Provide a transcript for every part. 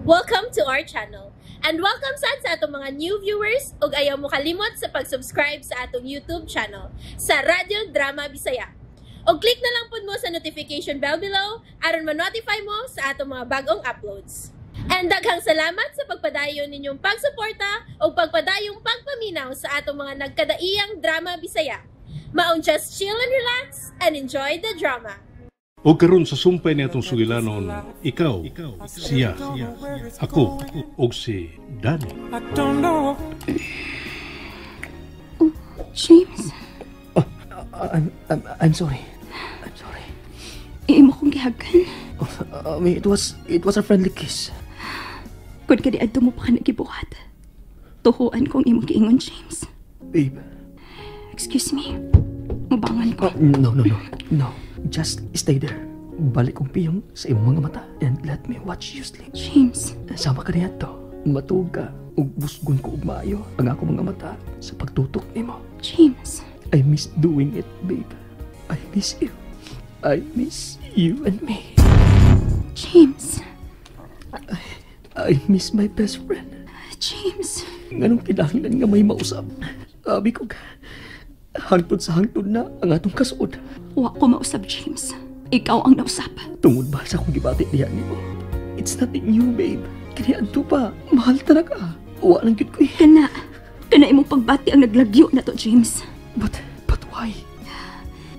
Welcome to our channel. And welcome sad sa atong mga new viewers ug ayaw mo kalimot sa pag-subscribe sa atong YouTube channel sa Radyo Drama Bisaya. Og click na lang pud mo sa notification bell below aron ma-notify mo sa atong mga bagong uploads. And daghang salamat sa pagpadayon ninyong pagsuporta ug pagpadayong pagpaminaw sa atong mga nagkadaiyang drama Bisaya. Maong just chill and relax and enjoy the drama. O karon sa sumpay ni atong sugilanon, ikaw, siya, ako, og si Danny. I don't know. James, I'm sorry. I'm sorry. Imo kong gihagan. I mean, it was a friendly kiss. Kung kaniadto mo pa ka nagibuhat. Tuhuan kong imong giingon, James. Babe. Excuse me. Mubangon ko. Oh, no. No. Just stay there. Balik kong piyong sa imong mga mata and let me watch you sleep. James, Sama ka niya to. Matuog ka. Ug busgon ko og maayo ang ako mga mata sa pagtutok nimo. James. I miss doing it, babe. I miss you. I miss you and me. James. I miss my best friend. James. Nganong kinahanglan nga may mausab? Sabi ko, hangtod sa hangtod na ang atong kasuod. Wa ko mausab, James. Ikaw ang nausab. Tungod ba sa akong gibati diha nimo? It's nothing new, babe. Kaniadto pa, mahal talaga. Wa lang gyud ko eh. Kana. Kana imong pagbati ang naglagyo na to, James. But why?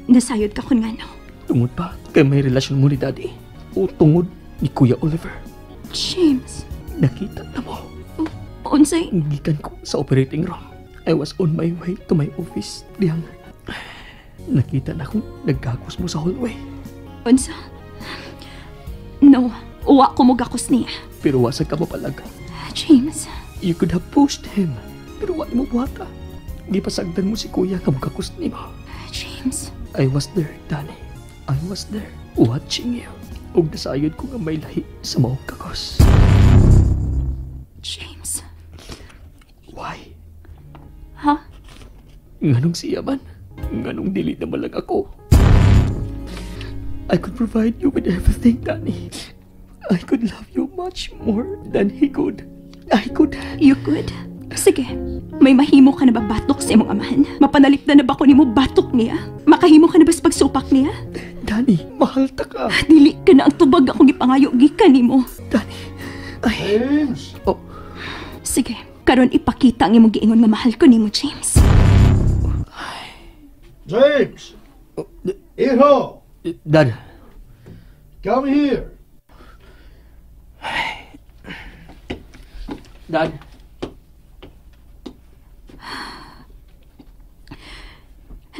Nasayod ka kun ngano. Tungod ba kay may relasyon mo ni Daddy? O tungod ni Kuya Oliver? James. Nakita na mo. Unsay? Gikan ko sa operating room. I was on my way to my office. Dihang nakita na akong nagkakos mo sa hallway. Unsa? No. Wa ko mogakos niya. Pero wa sa ka mapalag. James. You could have pushed him. Pero wa mo buhata. Gipasagdan mo si Kuya nga magkakos nimo. James. I was there, Danny. I was there, watching you. Ug nasayod ko nga may lahi sa maong kakos. James. Why? Ha? Nganong siya man? Nganong dili na lang ako? I could provide you with everything, Danny. I could love you much more than he could. I could. You could? Sige. May mahimo ka na ba batok sa imong amahan? Mapanalipdan na ba ko nimo batok niya? Makahimo ka na ba sa pagsupak niya? Danny, mahal ta ka. Dili ka na ang tubag akong gipangayo gikan nimo. Danny, ay. James! Oh, Sige, karon ipakita ang imong giingon nga mahal ko nimo, James. James! Iho! Dad. Come here! Dad.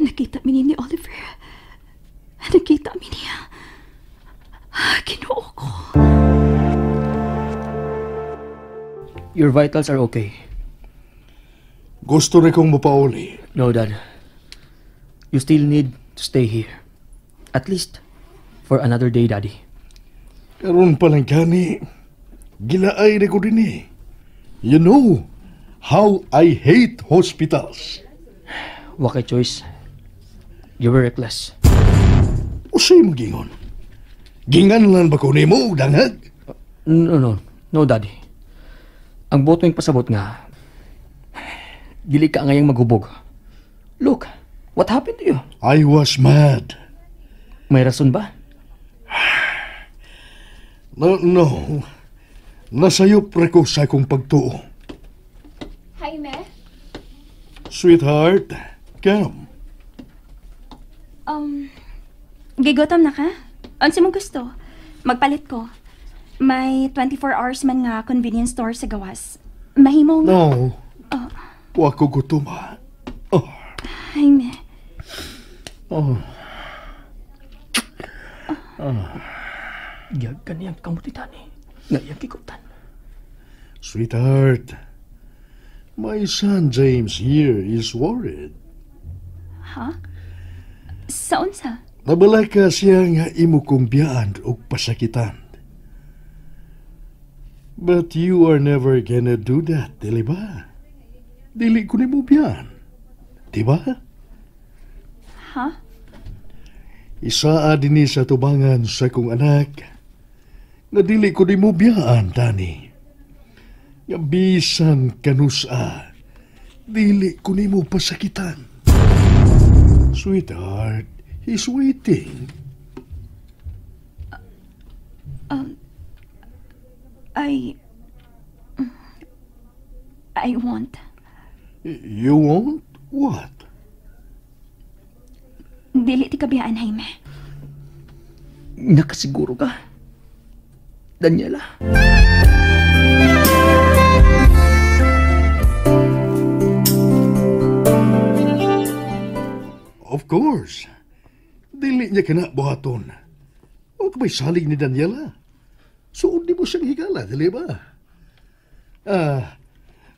Nakita mi ni Oliver. Nakita mi niya. Ginoo ko. Your vitals are okay. Gusto rin kong mapauli. No, Dad. You still need to stay here. At least for another day, Daddy. Karon pa lang gani, gilaay na ko din eh. You know how I hate hospitals. Wa kay choice. You were reckless. Usay mo gingon. Ginganlan ba ko nimo, dangag? No. No, Daddy. Ang buot mong pasabot nga, dili ka ngayang maghubog. Look, what happened to you? I was mad. May rason ba? No. Nasayop ra ko sa akong pagtuo. Hi, Me. Sweetheart, come. Gigotom na ka? Unsa mong gusto? Magpalit ko. May 24 hours man nga convenience store sa gawas. Mahimong. No. Wa ko gutom ha. Oh, Hi, Me. Oh. Giyag ka niyang kamutitan eh. Nga iyang kikutan. Sweetheart, my son James here is worried. Ha? Sa unsa? Nabalaka siya nga imo kong biyaan og pasakitan. But you are never gonna do that, dili ba? Dili ko nimo biyaan. Di ba? Ha? Isaa dinhi sa tubangan sa kong anak nga dili ko nimo biyaan, Danny. Nga bisan kanusa, dili ko nimo pasakitan. Sweetheart, he's waiting. I want. You want what? Dili ti kabiyaan, Jaime. Nakasiguro ka, Daniela? Of course. Dili niya kana buhaton. O kabay salig ni Daniela. Suod di mo siyang higala, dili ba? Ah,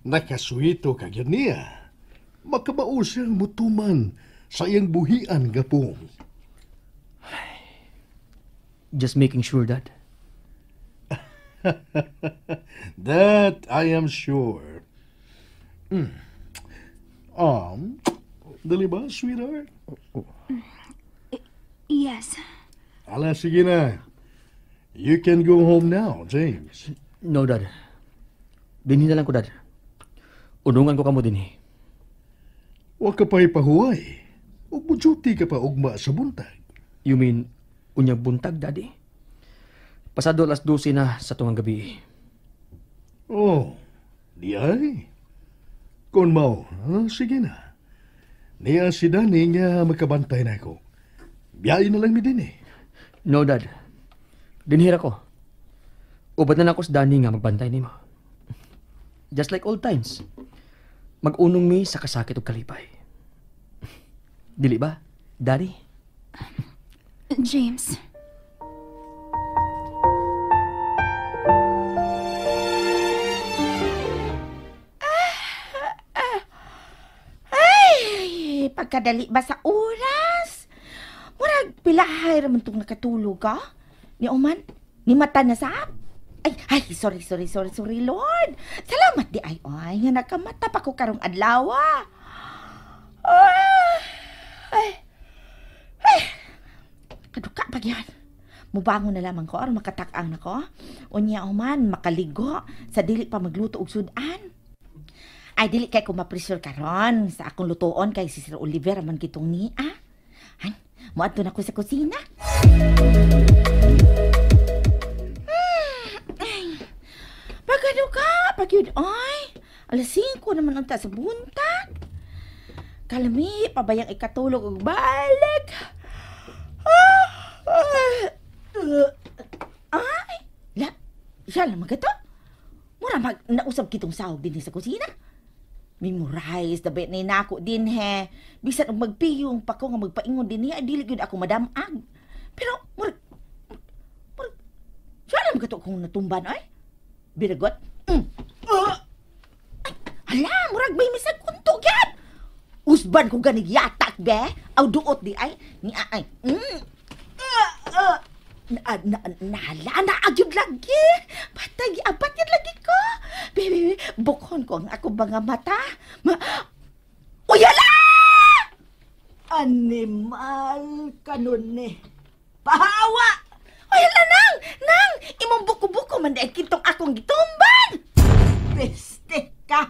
nakasuhito ka gyud niya. Makabao siyang mutuman sa iyang buhian gapong. Just making sure, Dad. That I am sure. Dali ba, sweetheart? Yes. Ala, sige na. You can go home now, James. No, Dad. Dinhi na lang ko, Dad. Unungan ko kamo dinhi. Wa ka pa ipahuway. Ug mo-duty ka pa ugma sa buntag. You mean, unyag buntag, Daddy? Pasado 12:00 na sa tungang gabi. Oh, di ay. Kung mao, sige na. Niya si Danny nga makabantay na ako. Biyahe na lang mi din eh. No, Dad. Dinhira ko. Ubad na ako sa Danny nga magbantay nimo. Just like old times. Mag-unong mi sa kasakit ug kalipay. Dili ba, Daddy? James. Ay, pagkadali ba sa oras? Murag pilahay raman tong nakatulog ka? Ni Oman, ni mata na sa Ay, sorry, Lord. Salamat di ay, ay, nga nakamata pa ko karong adlaw. Ay, kaduka pag yan. Mubangon na lamang ko, aron makatak-ang na ko. Unya, Oman, makaligo sa dili pa magluto og sudan. Ay, dili kay ko ma-pressure karon sa akong lutoon kay si Sir Oliver man kitong niya. Han, moadto na ko sa kusina. Ay, pagkaduka, pagyud ay. 5:00 naman unta sa buntag. Kalami, pabayang ikatulog og balik. Ay, la, siya lang magkato. Mura mag nausab kitong sahog din sa kusina. Memorize na ba ni nako din he. Bisan og magpiyong pa ko nga magpaingon din niya, dili gyud ako madamag. Pero murag siya lang magkato kung natumban ay. Biragot. Ay, hala, murag may misag kunto gyud. Usban ko ganig yatak be. Aw duot di ay ni ay. Nahala na agyud lagi. Patay apat yun lagi ko. Bebe, bukon ko ang ako mga mata. Uyala! Animal kanon ni. Pahawa! Uyala nang! Nang! Imong buko-buko man dahil kitong akong gitumban! Peste ka!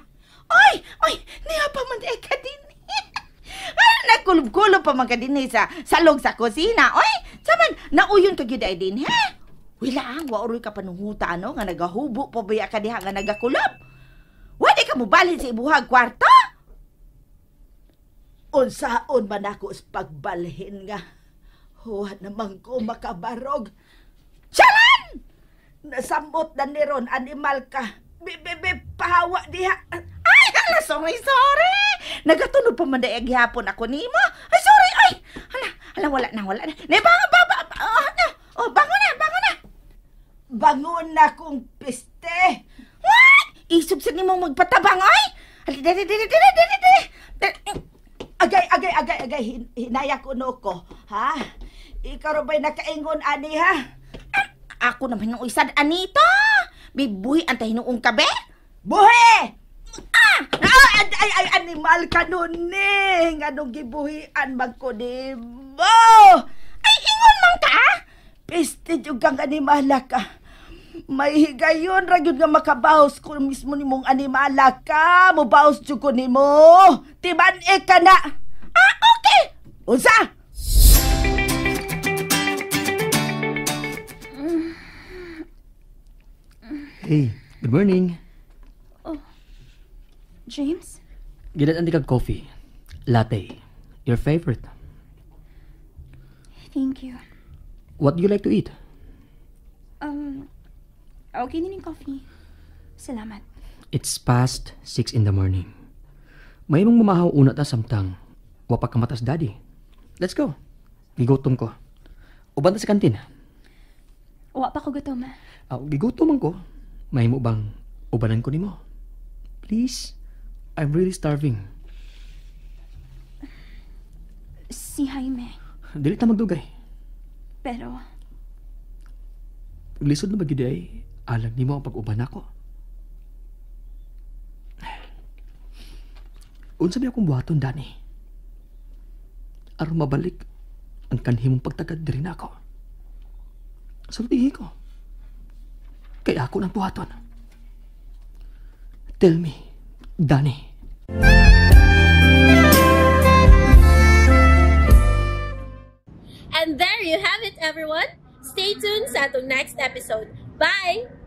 Oy! Oy! Niya pa man dahil ka din. Ay, nagkulob-kulob pa man ka din sa salog sa kusina. Oy! Saman, nauyon ka gyud ay din, he? Wala, wa uroy ka panuhuta, no? Nga nagahubo pa baya ka diha nga nagakulob. Wala ka mobalhin sa ibuhag kwarto? Unsaon man ako sa pagbalhin nga. Huwa naman ko makabarog. Charan! Nasamot na ni ron, animal ka. Bebe, pahawa diha. Ay, hala, sorry. Nagatunog pa man daig gihapon ako nimo. Ay, sorry, ay. Hala, wala na. Ne, bangon, oh, bangon na. Bangon na kong peste. What? Isog sa nimo magpatabang, ay. Dali, dali, dali. Agay, hinaya ko no ko, ha? Ikaw ba'y nakaingon, ani, ha? Ako naman yung isad, anito. Bibuhi ang tahinuong kabe? Buhi! Ay, animal ka nun, eh. Nganong gibuhian man ko nimo? Ay, ingon man ka? Peste yung kang animala ka. May higayon ra gyud nga makabaos ko mismo nimong animala ka, mobaos jud ko nimo. Timan-e ka na. Ah, okay. Unsa? Hey, good morning. Oh, James? Gidat andi kag coffee. Latte. Your favorite. Thank you. What do you like to eat? Okay na ning coffee. Salamat. It's past 6 in the morning. May mong mamahaw una ta samtang wa pa kamatas daddy. Let's go. Gigutom ko. Uban ta sa kantin. Wa pa ko gutom. Gigutom man ko. Mahimo bang ubanan ko nimo? Please. I'm really starving. Si Jaime. Dili ta magdugay. Pero lisod na ba gyud ay alang nimo ang pag-uban nako. Unsa may akong buhaton, Dani? Aron mabalik ang kanhimong pagtagad diri nako. Sultihi ko. Kay ako nang buhaton. Tell me, Dani. And there you have it, everyone. Stay tuned sa atong next episode. Bye!